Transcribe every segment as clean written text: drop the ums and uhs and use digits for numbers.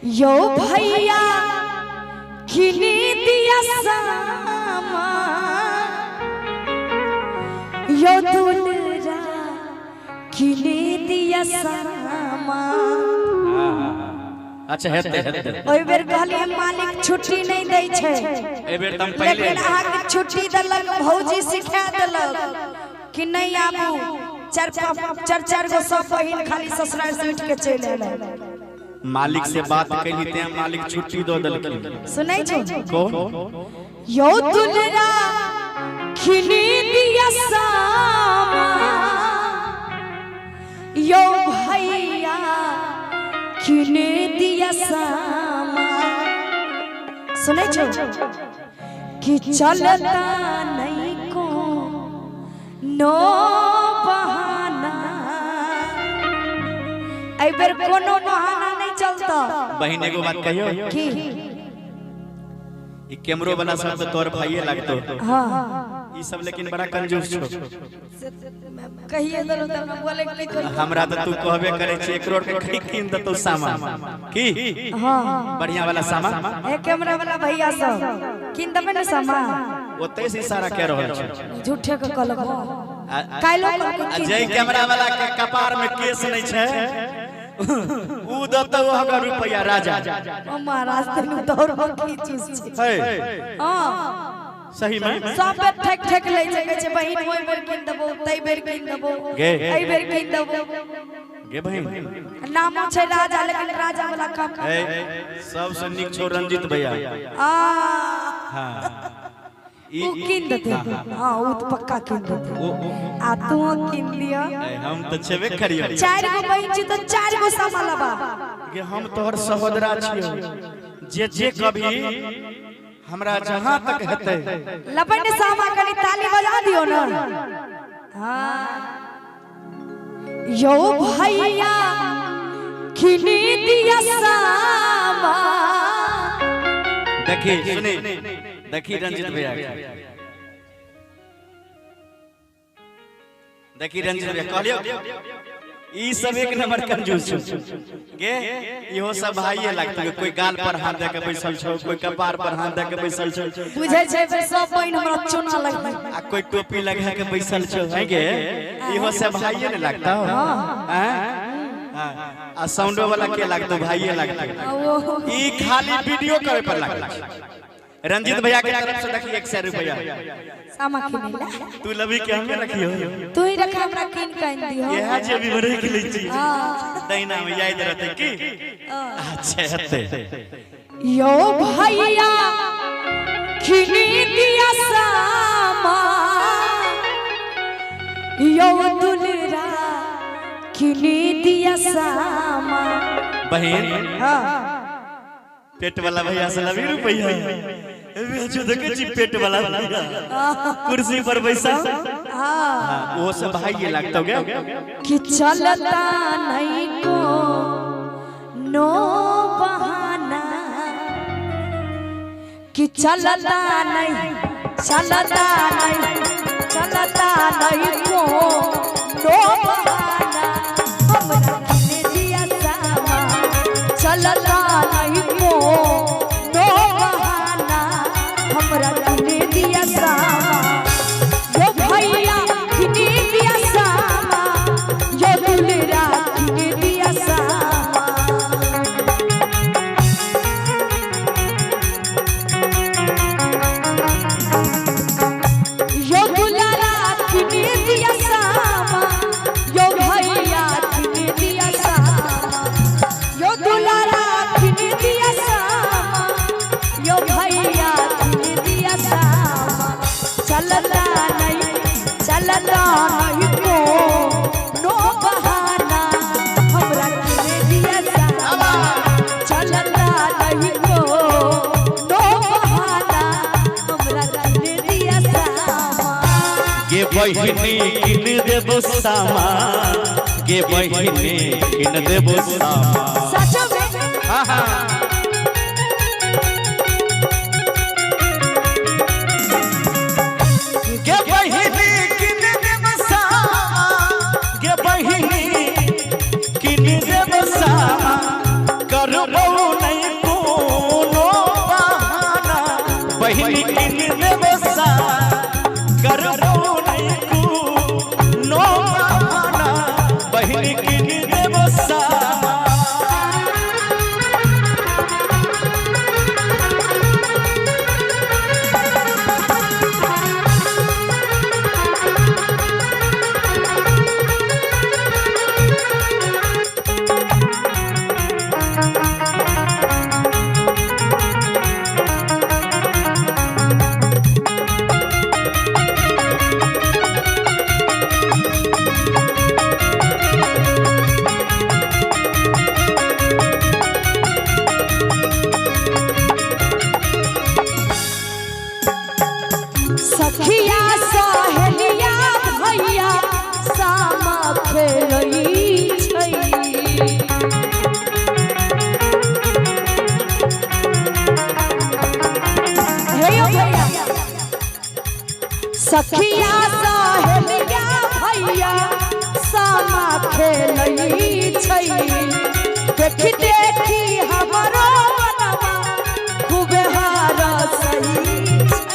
यो भैया किनी दिया सामा, यो दुलरा किनी दिया सामा। अच्छा, हेतै हेतै। ओहि बेर कहलियै मालिक छुट्टी नहि दै छै। एहि बेर तऽ हम पहिले लेकिन अहाँके छुट्टी देलक, भौजी सिखा देलक कि नहि आबू। चार पाँच, चार चार गो सब बहिन खाली ससुराल से उठि के चलि एलै। मालिक से बात कैली तें मालिक छुट्टी दऽ देलखिन। सुनै छौ? कौन? यो दुलरा खिनी दिया सामा, यो भैया खिनी दिया सामा। सुनै छौ कि चलता नहीं को नो बहाना। एहि बेर कोनो बहाना नहीं चलता। बहिन, एगो बात कहियो? की? ई कैमरो वाला सब तऽ तोर भाइये लगतो। हाँ। ई सब लेकिन बड़ा कंजूस छौ। कहिए देलहुँ तऽ हमरा बोले की कहिए। हमरा तऽ तू कहबे करै छी, 1 करोड़ के कीन देतौ सामान की। हाँ। बढ़िया वाला सामान। ए कैमरा वाला भैया सब, कीन देबै ने सामान? ओतै से इशारा कह रहल छै। झूठे के कहलक। काल्हि कहलक। आ कीन जै कैमरा वाला के कपार में केस नहीं छै, ऊ देतौ अगर रुपया राजा। ओ महाराज, तनु दौड़ की चीज छै? है। हाँ। सही में। सब बेर ठेक ठेक लै छै, कहै छै बहिन ओहि बेर कीन देबो, तै बेर कीन देबो। गे। एहि बेर कीन देबो। गे बहिन। नामो छै राजा, लेकिन राजा वाला काम। है, सबसे नीक छौ रंजित भैया। आ हाँ। ऊ कीन देतै। हाँ, ऊ तऽ पक्का कीन देतै। ओ आ तू कीन लिअ। ए, हम तऽ छेबे करियो। चारि गो बहिन छी तऽ चारि गो सामान लबा। गे, हम तोहर सहोदरा छियो, जे जे कभी हमरा जहाँ तक हेतै। लबै ने सामा, कनि ताली बजा दियौ ने। हाँ, यो भैया खिनी दिया सामा। देखी, सुनी, देखी रंजित भैया के। देखी रंजित भैया, कहलियो ई सब एक नंबर कंजूस छौ गे। इहो सब भाइये लगतौ। कोई गाल पर हाथ दे के बैसल छौ, कोई कपार पर हाथ दे के बैसल छौ। बुझै छै जे सब बहिन हमरा चुना लगतै। आ कोई टोपी लगा के बैसल छौ है। गे, इहो सब भाइये ने लगतौ? हैं? हाँ। आ साउंडो वाला के लगतौ? भाइये लगतौ। आ वो ई खाली वीडियो करे पर लगल छै। रंजित भैया के तरफ से देखी 100 रुपया। सामा किनै ला। तू लभी के हमें रखियो। तू ही रखा, हमरा कीन के आनि दिहो। इएह जेबी में रख लै छी। हाँ। दहिना में याद रहतै की। अच्छा, हेतै। यो भैया खिनी दिया सामा, यो दुलरा खिनी दिया सामा। बहिन। हाँ। पेट वाला भैया से लभी रुपया। जो देखे छी पेट वाला भैया कुर्सी पर बैसा। हाँ। हाँ, वो सब भाई ये लगतो गे। कि चलता नहीं को नो बहाना, कि चलता नहीं, चलता नहीं, चलता नहीं को नो बहाना, हमरा किने दिया सामा। चलता नहीं को नो बहाना, हमरा किने दिया सामा। यो भैया किने दिया सामा, यो दुलरा किने दिया सामा। यो दुलारा किने दिया सामा, यो भैया किने दिया सामा। यो दुलारा किने दिया सामा, यो भैया किने दिया सामा। चलता नहीं, चलता नहीं को नो बहाना, हमरा किने दिया सामा। चलता नहीं को नो बहाना, हमरा किने दिया सामा। गे बहिनी, किन देबो सामा। गे बहिनी, किन देबो सामा। सच में? हाँ हाँ। गे बहिनी, किन देबो सामा। गे बहिनी, किन देबो सामा। करबौ। नहीं कोनो बहाना, बहिनी किन देबो सामा। करबो नहीं कोनो बहाना, बहिनी किन देबो सामा। सखिया सहेलिया भैया सामा खेलै छै। हे यौ भैया, सखिया सहेलिया भैया सामा खेलै छै। देखी देखी हमरो मनवा खूबे हरसै छै।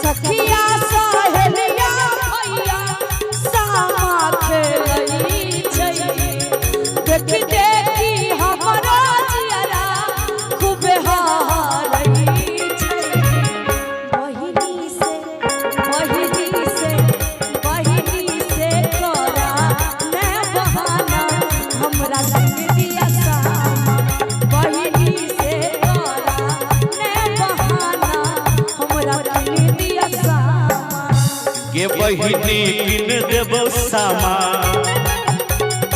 सखिया सहेलिया भैया सामा खेलै छै। देखी देखी हमरो जियरा खूबे हारै छै। बहिनी से, बहिनी से, बहिनी से करा ने बहाना, हमरा संग दिया सामा। बहिनी से करा ने बहाना, हमरा किन दिया सामा। गे बहिनी किन देबो सामा,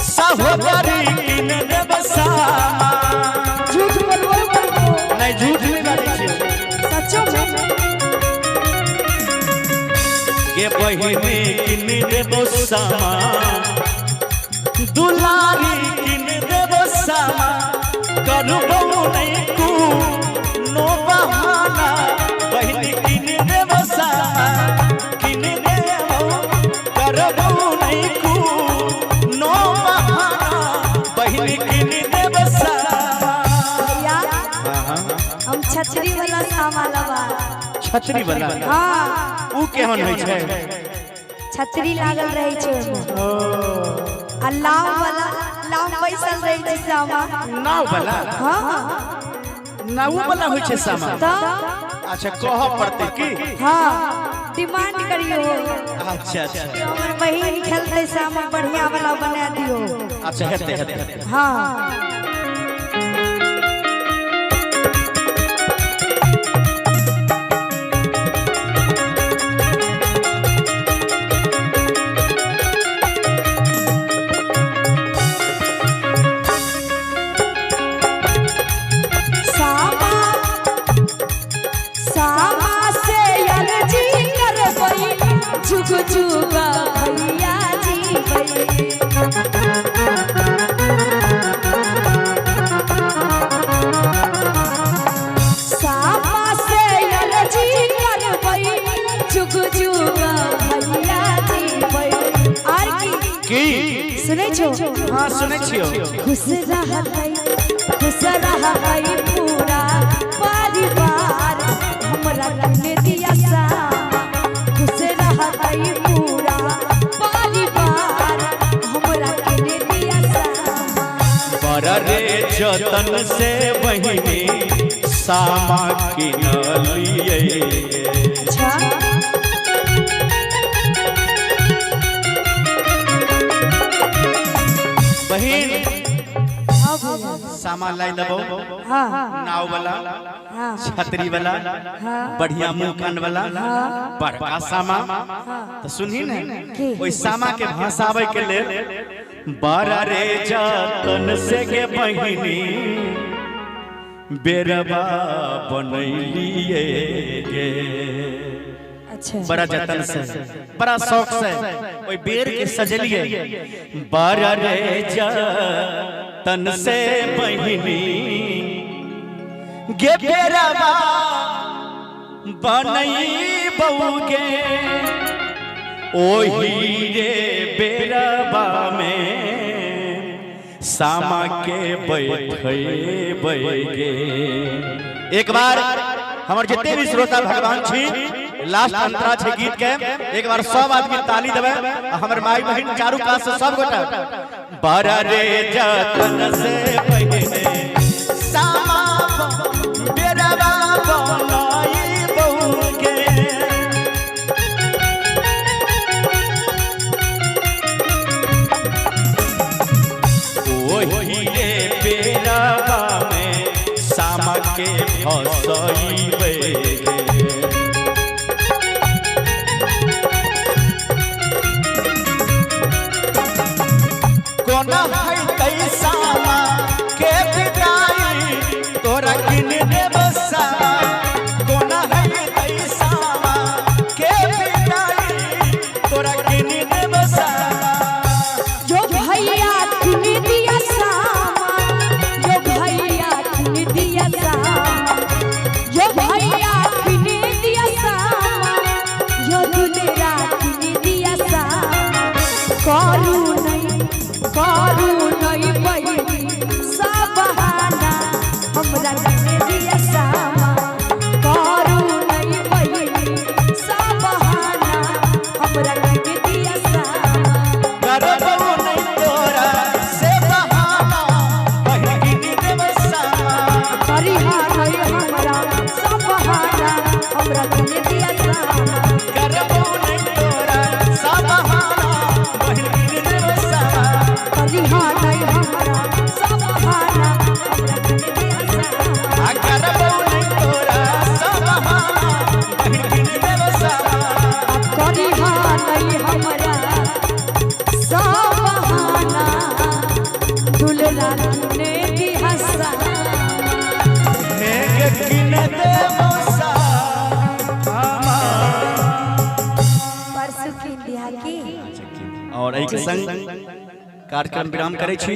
सहोदरी किन देबो सामा। झूठ बोलबो करबो। नहीं, झूठ नहीं बाजै छियै। सचो में। गे बहिनी किन देबो सामा, दुलारी किन देबो सामा। करबो नहीं कोनो बहाना, बहिनी किन देबो सामा। किन देबो, करबो नहीं कोनो बहाना, बहिनी किन देबो सामा। भैया, हम छतरी वाला सामा लबा। छतरी वाला? हाँ। ऊ केहन होइ छै? छतरी लागल रहे छै ओहिमे आ लाव वाला लाव बैसल रहे छै सामा। नाव वाला? हाँ। नाव वाला होइ छै सामा? तऽ। अच्छा, कहऽ पड़तै की? हाँ, डिमांड करियो। अच्छा अच्छा। कि हमर बहिन खेलतै सामा, बढ़िया वाला बना दियो। अच्छा, हेतै हेतै हेतै। हाँ। सामा सामा से अर्जी करबै, जुग जुग भैया जीबै। सामा से अर्जी करबै, जुग जुग भैया जीबै। आर की? की? सुनै छो? हाँ, सुनै छियौ। खुश रहतै, खुश रहतै पूरा परिवार, हमरा किन दिया सामा। खुश रहतै पूरा परिवार, हमरा किन दिया सामा। बड़ा रे जतन से बहिनी सामा किनलियै। अच्छा। बहिन, हाँ भैया। सामा लाई देबो। हाँ। नाव वाला, हाँ। छतरी वाला, हाँ। बढ़िया मुंह कान वाला, बड़का सामा। तो सुनही ने? की? ओहि सामा के भसाबै के लेल बड़ा रे जतन से गे बहिनी बेरबा बनैलिए गे। अच्छा। बड़ा जतन से, बड़ा शौक से ओहि बेर के सजलिए। बड़ा रे जतन से बहिनी गे बेरबा बनई बऊगे। ओही रे बेरबा में सामा के बैठेबै गे। एक बार हमर जते भी श्रोता भगवान छी, लास्ट अंतरा छै गीत के, एक बार सब आदमी ताली देबै आ हमर माई बहिन चारू कात से सब गोटा बड़ा रे जतन से पहिने सामा बेरबा बनाई बहू के। ओही रे बेरबा में सामा के फसैबै गे। कोना है सामा के विदाई तोरा किन देब सामा, कोना है सामा के विदाई तोरा किन देब सामा। जो भैया किन दिया सामा, जो भैया किन दिया सामा, जो भैया किन दिया सामा, जो दुलेरा किन दिया सामा, करू नहीं करू नहीं बहिनी सब बहाना हमरा किन दिया सामा, करू नहीं बहिनी सब बहाना हमरा किन दिया सामा। करबौ नहीं तोरा से बहाना बहिन किन देब सामा। करिहा नहीं हमरा सब बहाना हमरा किन दिया सामा। करबौ नहीं तोरा से बहाना बहिन किन देब सामा। करिहा नहीं हमरा सब बहाना हमरा किन दिया सामा। आ करबौ नहीं तोरा से बहाना बहिन किन देब सामा। करिहा नहीं हमरा सब बहाना दुल्हा किने दिया सामा। हे किन देब सामा। परसों किन दिया की और एहि के संग कार्यक्रम विराम करै छी।